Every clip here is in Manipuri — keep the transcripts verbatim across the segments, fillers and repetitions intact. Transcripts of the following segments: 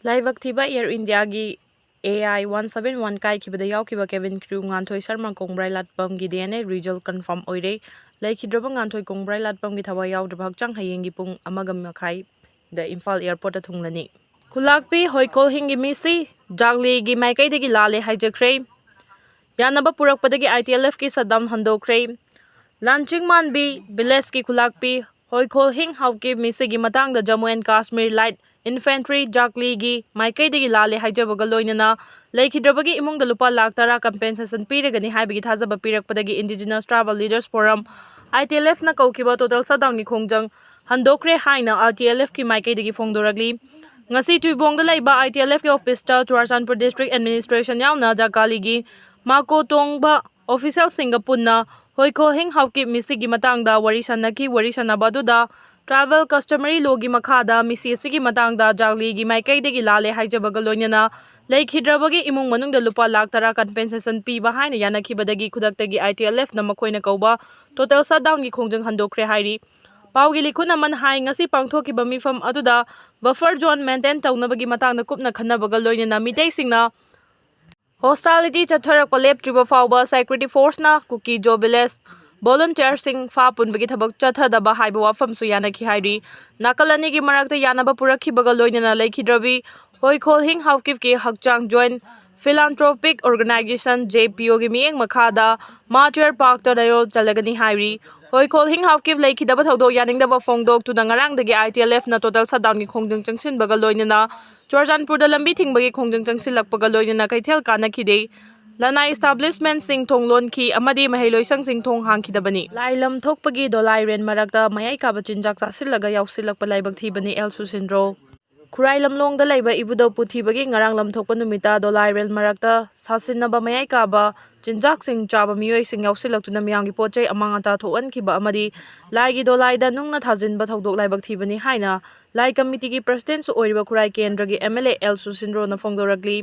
ꯂꯥꯏꯕꯛ ꯊꯤꯕ Air Indiaꯒꯤ A I one seven one ꯀꯥꯏꯈꯤꯕꯗ ꯌꯥꯎꯈꯤꯕ cabin crew Nganthoi Sharma ꯀꯣꯡꯕ꯭ꯔꯥꯏ ꯂꯥꯠꯄꯝꯒꯤ D N A result confirm ꯑꯣꯏꯔꯦ꯫ ꯂꯩꯈꯤꯗ꯭ꯔꯕ ꯉꯥꯟꯊꯣꯏ ꯀꯣꯡꯕ꯭ꯔꯥꯏ ꯂꯥꯠꯄꯝꯒꯤ ꯊꯋꯥꯏ ꯌꯥꯎꯗ꯭ꯔꯕ ꯍꯛꯆꯥꯡ ꯍꯌꯦꯡꯒꯤ ꯄꯨꯡ ꯑꯃꯒ ꯃꯈꯥꯏꯗ ꯏꯝꯐꯥꯜ airportꯇ ꯊꯨꯡꯂꯅꯤ꯫ ꯈꯨꯂꯥꯛꯄꯤ ꯍꯣꯏꯈꯣꯜꯍꯤꯡꯒꯤ ꯃꯤꯁꯤ ꯖꯥꯒꯂꯤꯒꯤ ꯃꯥꯏꯀꯩꯗꯒꯤ ꯂꯥꯜꯂꯦ ꯍꯥꯏꯖꯈ꯭ꯔꯦ꯫ ꯌꯥꯅꯕ ꯄꯨꯔꯛꯄꯗꯒꯤ ITLFꯀꯤ shutdown ꯍꯟꯗꯣꯛꯈ꯭ꯔꯦ꯫ ꯂꯥꯟꯆꯤꯡ ꯃꯥꯟꯕꯤ villageꯀꯤ ꯈꯨꯂꯥꯛꯄꯤ ꯍꯣꯏꯈꯣꯜꯍꯤꯡ ꯍꯥꯎꯀꯤꯞ ꯃꯤꯁꯤꯒꯤ ꯃꯇꯥꯡꯗ Jammu and Kashmir Light Infantry ꯖꯥꯒꯂꯤꯒꯤ ꯃꯥꯏꯀꯩꯗꯒꯤ ꯂꯥꯜꯂꯦ ꯍꯥꯏꯖꯕꯒ ꯂꯣꯏꯅꯅ ꯂꯩꯈꯤꯗ꯭ꯔꯕꯒꯤ ꯏꯃꯨꯡꯗ ꯂꯨꯄꯥ ꯂꯥꯈ ꯇꯔꯥ compensation ꯄꯤꯔꯒꯅꯤ ꯍꯥꯏꯕꯒꯤ ꯊꯥꯖꯕ ꯄꯤꯔꯛꯄꯗꯒꯤ Indigenous Tribal Leaders Forum, ITLFꯅ ꯀꯧꯈꯤꯕ total shutdownꯒꯤ ꯈꯣꯡꯖꯪ ꯍꯟꯗꯣꯛꯈ꯭ꯔꯦ ꯍꯥꯏꯅ ITLFꯀꯤ ꯃꯥꯏꯀꯩꯗꯒꯤ ꯐꯣꯡꯗꯣꯔꯛꯂꯤ꯫ ꯉꯁꯤ ꯇꯨꯏꯕꯣꯡꯗ ꯂꯩꯕ ITLFꯀꯤ officeꯇ ꯆꯨꯔꯥꯆꯥꯟꯄꯨꯔ district administration ꯌꯥꯎꯅ ꯖꯥꯒꯂꯤꯒꯤ ꯃꯥꯀꯣ ꯇꯣꯡꯕ officialꯁꯤꯡꯒ ꯄꯨꯟꯅ ꯍꯣꯏꯈꯣꯜꯍꯤꯡ ꯍꯥꯎꯀꯤꯞ ꯃꯤꯁꯤꯒꯤ ꯃꯇꯥꯡꯗ ꯋꯥꯔꯤ ꯁꯥꯟꯅꯈꯤ꯫ ꯋꯥꯔꯤ ꯁꯥꯟꯅꯕ ꯑꯗꯨꯗ tribal customary lawꯒꯤ ꯃꯈꯥꯗ ꯃꯤꯁꯤ ꯑꯁꯤꯒꯤ ꯃꯇꯥꯡꯗ ꯖꯥꯒꯂꯤꯒꯤ ꯃꯥꯏꯀꯩꯗꯒꯤ ꯂꯥꯜꯂꯦ ꯍꯥꯏꯖꯕꯒ ꯂꯣꯏꯅꯅ ꯂꯩꯈꯤꯗ꯭ꯔꯕꯒꯤ ꯏꯃꯨꯡ ꯃꯅꯨꯡꯗ ꯂꯨꯄꯥ ꯂꯥꯈ ꯇꯔꯥ compensation ꯄꯤꯕ ꯍꯥꯏꯅ ꯌꯥꯅꯈꯤꯕꯗꯒꯤ ꯈꯨꯗꯛꯇꯒꯤ ITLFꯅ ꯃꯈꯣꯏꯅ ꯀꯧꯕ total shutdownꯒꯤ ꯈꯣꯡꯖꯪ ꯍꯟꯗꯣꯛꯈ꯭ꯔꯦ ꯍꯥꯏꯔꯤ꯫ ꯄꯥꯎꯒꯤ ꯂꯤꯈꯨꯠ ꯑꯃꯅ ꯍꯥꯏ, ꯉꯁꯤ ꯄꯥꯡꯊꯣꯛꯈꯤꯕ ꯃꯤꯐꯝ ꯑꯗꯨꯗ buffer zone maintain ꯇꯧꯅꯕꯒꯤ ꯃꯇꯥꯡꯗ ꯀꯨꯞꯅ ꯈꯟꯅꯕꯒ ꯂꯣꯏꯅꯅ ꯃꯤꯇꯩꯁꯤꯡꯅ hostility ꯆꯠꯊꯔꯛꯄ ꯂꯦꯞꯇ꯭ꯔꯤꯕ ꯐꯥꯎꯕ security forceꯅ ꯀꯨꯀꯤ-ꯖꯣ village volunteerꯁꯤꯡ ꯐꯥ ꯄꯨꯟꯕꯒꯤ ꯊꯕꯛ ꯆꯠꯊꯗꯕ ꯍꯥꯏꯕ ꯋꯥꯐꯝꯁꯨ ꯌꯥꯅꯈꯤ ꯍꯥꯏꯔꯤ꯫ ꯅꯥꯀꯜ ꯑꯅꯤꯒꯤ ꯃꯔꯛꯇ ꯌꯥꯅꯕ ꯄꯨꯔꯛꯈꯤꯕꯒ ꯂꯣꯏꯅꯅ ꯂꯩꯈꯤꯗ꯭ꯔꯕꯤ ꯍꯣꯏꯈꯣꯜꯍꯤꯡ ꯍꯥꯎꯀꯤꯞꯀꯤ ꯍꯛꯆꯥꯡ Joint Philanthropic Organisation, JPOꯒꯤ ꯃꯤꯠꯌꯦꯡ ꯃꯈꯥꯗ Martyr Parkꯇ ꯂꯩꯔꯣꯜ ꯆꯠꯂꯒꯅꯤ ꯍꯥꯏꯔꯤ꯫ ꯍꯣꯏꯈꯣꯜꯍꯤꯡ ꯍꯥꯎꯀꯤꯞ ꯂꯩꯈꯤꯗꯕ ꯊꯧꯗꯣꯛ ꯌꯥꯅꯤꯡꯗꯕ ꯐꯣꯡꯗꯣꯛꯇꯨꯅ ꯉꯔꯥꯡꯗꯒꯤ ITLFꯅ total shutdownꯒꯤ ꯈꯣꯡꯖꯪ ꯆꯪꯁꯤꯟꯕꯒ ꯂꯣꯏꯅꯅ ꯆꯨꯔꯆꯥꯟꯄꯨꯔꯗ ꯂꯝꯕꯤ ꯊꯤꯡꯕꯒꯤ ꯈꯣꯡꯖꯪ ꯆꯪꯁꯤꯜꯂꯛꯄꯒ ꯂꯣꯏꯅꯅ ꯀꯩꯊꯦꯜ ꯀꯥꯅꯈꯤꯗꯦ꯫ ꯂꯅꯥꯏ establishmentꯁꯤꯡ ꯊꯣꯡ ꯂꯣꯟꯈꯤ ꯑꯃꯗꯤ ꯃꯍꯩꯂꯣꯏꯁꯪꯁꯤꯡ ꯊꯣꯡ ꯍꯥꯡꯈꯤꯗꯕꯅꯤ꯫ ꯂꯥꯏ ꯂꯝ ꯊꯣꯛꯄꯒꯤ ꯗꯣꯂꯥꯏ ꯔꯦꯟ ꯃꯔꯛꯇ ꯃꯌꯥꯏ ꯀꯥꯕ ꯆꯤꯟꯖꯥꯛ ꯆꯥꯁꯤꯜꯂꯒ ꯌꯥꯎꯁꯤꯜꯂꯛꯄ ꯂꯥꯏꯕꯛ ꯊꯤꯕꯅꯤ ꯑꯦꯜ ꯁꯨꯁꯤꯟꯗ꯭ꯔꯣ꯫ ꯈꯨꯔꯥꯏ ꯂꯝꯂꯣꯡꯗ ꯂꯩꯕ ꯏꯕꯨꯙꯧ ꯄꯨꯊꯤꯕꯒꯤ ꯉꯔꯥꯡ ꯂꯝꯊꯣꯛꯄ ꯅꯨꯃꯤꯠꯇ ꯗꯣꯂꯥꯏ ꯔꯦꯜ ꯃꯔꯛꯇ ꯁꯥꯁꯤꯟꯅꯕ ꯃꯌꯥꯏ ꯀꯥꯕ ꯆꯤꯟꯖꯥꯛꯁꯤꯡ ꯆꯥꯕ ꯃꯤꯑꯣꯏꯁꯤꯡ ꯌꯥꯎꯁꯤꯜꯂꯛꯇꯨꯅ ꯃꯤꯌꯥꯝꯒꯤ ꯄꯣꯠ ꯆꯩ ꯑꯃꯥꯡ ꯑꯇꯥ ꯊꯣꯛꯍꯟꯈꯤꯕ ꯑꯃꯗꯤ ꯂꯥꯏꯒꯤ ꯗꯣꯂꯥꯏꯗ ꯅꯨꯡꯅ ꯊꯥꯖꯤꯟꯕ ꯊꯧꯗꯣꯛ ꯂꯥꯏꯕꯛ ꯊꯤꯕꯅꯤ ꯍꯥꯏꯅ ꯂꯥꯏ ꯀꯃꯤꯇꯤꯒꯤ presidentꯁꯨ ꯑꯣꯏꯔꯤꯕ ꯈꯨꯔꯥꯏ ꯀꯦꯟꯗ꯭ꯔꯒꯤ MLA ꯑꯦꯜ ꯁꯨꯁꯤꯟꯗ꯭ꯔꯣꯅ ꯐꯣꯡꯗꯣꯔꯛꯂꯤ꯫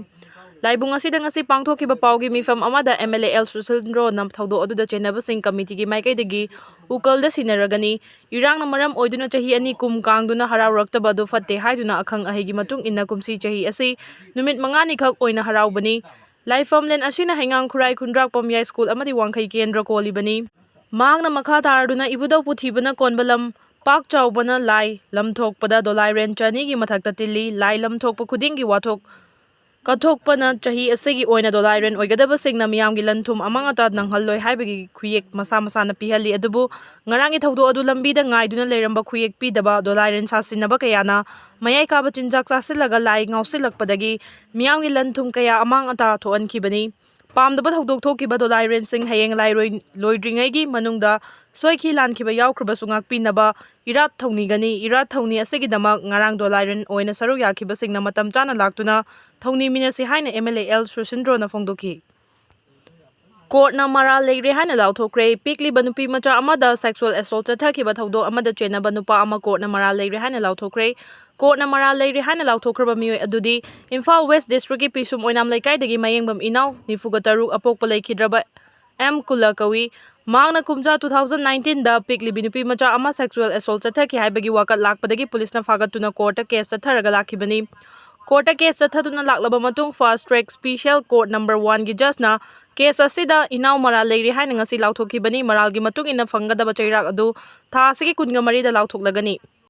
ꯇꯥꯏꯕꯨꯡ ꯑꯁꯤꯗ ꯉꯁꯤ ꯄꯥꯡꯊꯣꯛꯈꯤꯕ ꯄꯥꯎꯒꯤ ꯃꯤꯐꯝ ꯑꯃꯗ MLA L ꯁꯨꯁꯤꯟꯗ꯭ꯔꯣꯅ ꯊꯧꯗꯣꯛ ꯑꯗꯨꯗ ꯆꯦꯟꯅꯕꯁꯤꯡ ꯀꯃꯤꯇꯤꯒꯤ ꯃꯥꯏꯀꯩꯗꯒꯤ ꯎꯀꯜꯗ ꯁꯤꯟꯅꯔꯒꯅꯤ꯫ ꯏꯔꯥꯡꯅ ꯃꯔꯝ ꯑꯣꯏꯗꯨꯅ ꯆꯍꯤ ꯑꯅꯤ ꯀꯨꯝ ꯀꯥꯡꯗꯨꯅ ꯍꯔꯥꯎꯔꯛꯇꯕ ꯑꯗꯨ ꯐꯠꯇꯦ ꯍꯥꯏꯗꯨꯅ ꯑꯈꯪ ꯑꯍꯩꯒꯤ ꯃꯇꯨꯡ ꯏꯟꯅ ꯀꯨꯝꯁꯤ ꯆꯍꯤ ꯑꯁꯤ ꯅꯨꯃꯤꯠ ꯃꯉꯥꯅꯤꯈꯛ ꯑꯣꯏꯅ ꯍꯔꯥꯎꯕꯅꯤ꯫ ꯂꯥꯏꯐꯝꯂꯦꯟ ꯑꯁꯤꯅ ꯍꯩꯉꯥꯡ ꯈꯨꯔꯥꯏ ꯈꯨꯟꯗ꯭ꯔꯥꯛꯄꯝ ꯌꯥꯏ ꯁ꯭ꯀꯨꯜ ꯑꯃꯗꯤ ꯋꯥꯡꯈꯩ ꯀꯦꯟꯗ꯭ꯔ ꯀꯣꯜꯂꯤꯕꯅꯤ꯫ ꯃꯍꯥꯛꯅ ꯃꯈꯥ ꯇꯥꯔꯗꯨꯅ ꯏꯕꯨꯙꯧ ꯄꯨꯊꯤꯕꯅ ꯀꯣꯟꯕ ꯂꯝ ꯄꯥꯛ ꯆꯥꯎꯕꯅ ꯂꯥꯏ ꯂꯝꯊꯣꯛꯄꯗ ꯗꯣꯂꯥꯏꯔꯦꯟ ꯆꯅꯤꯒꯤ ꯃꯊꯛꯇ ꯇꯤꯜꯂꯤ꯫ ꯂꯥꯏ ꯂꯝꯊꯣꯛꯄ ꯈꯨꯗꯤꯡꯒꯤ ꯋꯥꯊꯣꯛ ꯀꯠꯊꯣꯛꯄꯅ ꯆꯍꯤ ꯑꯁꯤꯒꯤ ꯑꯣꯏꯅ ꯗꯣꯂꯥꯏꯔꯦꯟ ꯑꯣꯏꯒꯗꯕꯁꯤꯡꯅ ꯃꯤꯌꯥꯝꯒꯤ ꯂꯟ ꯊꯨꯝ ꯑꯃꯥꯡ ꯑꯇꯥ ꯅꯪꯍꯜꯂꯣꯏ ꯍꯥꯏꯕꯒꯤ ꯈꯨꯌꯦꯛ ꯃꯁꯥ ꯃꯁꯥꯅ ꯄꯤꯍꯜꯂꯤ꯫ ꯑꯗꯨꯕꯨ ꯉꯔꯥꯡꯒꯤ ꯊꯧꯗꯣꯛ ꯑꯗꯨ ꯂꯝꯕꯤꯗ ꯉꯥꯏꯗꯨꯅ ꯂꯩꯔꯝꯕ ꯈꯨꯌꯦꯛ ꯄꯤꯗꯕ, ꯗꯣꯂꯥꯏꯔꯦꯟ ꯁꯥꯁꯤꯟꯅꯕ ꯀꯌꯥꯅ ꯃꯌꯥꯏ ꯀꯥꯕ ꯆꯤꯟꯖꯥꯛ ꯆꯥꯁꯤꯜꯂꯒ ꯂꯥꯏ ꯉꯥꯎꯁꯤꯜꯂꯛꯄꯗꯒꯤ ꯃꯤꯌꯥꯝꯒꯤ ꯂꯟ ꯊꯨꯝ ꯀꯌꯥ ꯑꯃꯥꯡ ꯑꯇꯥ ꯊꯣꯛꯍꯟꯈꯤꯕꯅꯤ꯫ ꯄꯥꯝꯗꯕ ꯊꯧꯗꯣꯛ ꯊꯣꯛꯈꯤꯕ ꯗꯣꯂꯥꯏꯔꯦꯟꯁꯤꯡ ꯍꯌꯦꯡ ꯂꯥꯏꯔꯣꯏ ꯂꯣꯏꯗ꯭ꯔꯤꯉꯩꯒꯤ ꯃꯅꯨꯡꯗ ꯁꯣꯏꯈꯤ ꯂꯥꯟꯈꯤꯕ ꯌꯥꯎꯈ꯭ꯔꯕꯁꯨ ꯉꯥꯛꯄꯤꯅꯕ ꯏꯔꯥꯠ ꯊꯧꯅꯤꯒꯅꯤ꯫ ꯏꯔꯥꯠ ꯊꯧꯅꯤ ꯑꯁꯤꯒꯤꯗꯃꯛ ꯉꯔꯥꯡ ꯗꯣꯂꯥꯏꯔꯦꯟ ꯑꯣꯏꯅ ꯁꯔꯨꯛ ꯌꯥꯈꯤꯕꯁꯤꯡꯅ ꯃꯇꯝ ꯆꯥꯅ ꯂꯥꯛꯇꯨꯅ ꯊꯧꯅꯤ ꯃꯤꯟꯅꯁꯤ ꯍꯥꯏꯅ MLA L ꯁꯨꯁꯤꯟꯗ꯭ꯔꯣꯅ ꯐꯣꯡꯗꯣꯛꯈꯤ꯫ ꯀꯣꯔꯠꯅ ꯃꯔꯥꯜ ꯂꯩꯔꯦ ꯍꯥꯏꯅ ꯂꯥꯎꯊꯣꯛꯈ꯭ꯔꯦ꯫ ꯄꯤꯛꯂꯤꯕ ꯅꯨꯄꯤ ꯃꯆꯥ ꯑꯃꯗ sexual assault ꯆꯠꯊꯈꯤꯕ ꯊꯧꯗꯣꯛ ꯑꯃꯗ ꯆꯦꯟꯅꯕ ꯅꯨꯄꯥ ꯑꯃ ꯀꯣꯔꯠꯅ ꯃꯔꯥꯜ ꯂꯩꯔꯦ ꯍꯥꯏꯅ ꯂꯥꯎꯊꯣꯛꯈ꯭ꯔꯦ꯫ ꯀꯣꯔꯠꯅ ꯃꯔꯥꯜ ꯂꯩꯔꯦ ꯍꯥꯏꯅ ꯂꯥꯎꯊꯣꯛꯈ꯭ꯔꯕ ꯃꯤꯑꯣꯏ ꯑꯗꯨꯗꯤ ꯏꯝꯐꯥꯜ ꯋꯦꯁ ꯗꯤꯁꯇ꯭ꯔꯤꯛꯀꯤ ꯄꯤꯁꯨꯝ ꯑꯣꯏꯅꯥꯝ ꯂꯩꯀꯥꯏꯗꯒꯤ ꯃꯌꯦꯡꯕꯝ ꯏꯅꯥꯎ ꯅꯤꯐꯨꯒ ꯇꯔꯨꯛ ꯑꯄꯣꯛꯄ ꯂꯩꯈꯤꯗ꯭ꯔꯕ ꯑꯦꯝ ꯀꯨꯂ ꯀꯧꯏ꯫ ꯃꯍꯥꯛꯅ ꯀꯨꯝꯖꯥ two thousand nineteenꯗ ꯄꯤꯛꯂꯤꯕꯤ ꯅꯨꯄꯤ ꯃꯆꯥ ꯑꯃ sexual assault ꯆꯠꯊꯈꯤ ꯍꯥꯏꯕꯒꯤ ꯋꯥꯀꯠ ꯂꯥꯛꯄꯗꯒꯤ ꯄꯨꯂꯤꯁꯅ ꯐꯥꯒꯠꯇꯨꯅ ꯀꯣꯔꯠꯇ ꯀꯦꯁ ꯆꯠꯊꯔꯒ ꯂꯥꯛꯈꯤꯕꯅꯤ꯫ ꯀꯣꯔꯠꯇ ꯀꯦꯁ ꯆꯠꯊꯗꯨꯅ ꯂꯥꯛꯂꯕ ꯃꯇꯨꯡ fast track special court number oneꯒꯤ ꯖꯖꯅ ꯀꯦꯁ ꯑꯁꯤꯗ ꯏꯅꯥꯎ ꯃꯔꯥꯜ ꯂꯩꯔꯤ ꯍꯥꯏꯅ ꯉꯁꯤ ꯂꯥꯎꯊꯣꯛꯈꯤꯕꯅꯤ꯫ ꯃꯔꯥꯜꯒꯤ ꯃꯇꯨꯡ ꯏꯟꯅ ꯐꯪꯒꯗꯕ ꯆꯩꯔꯥꯛ ꯑꯗꯨ ꯊꯥ ꯑꯁꯤꯒꯤ ꯀꯨꯟꯒ ꯃꯔꯤꯗ ꯂꯥꯎꯊꯣꯛꯂꯒꯅꯤ꯫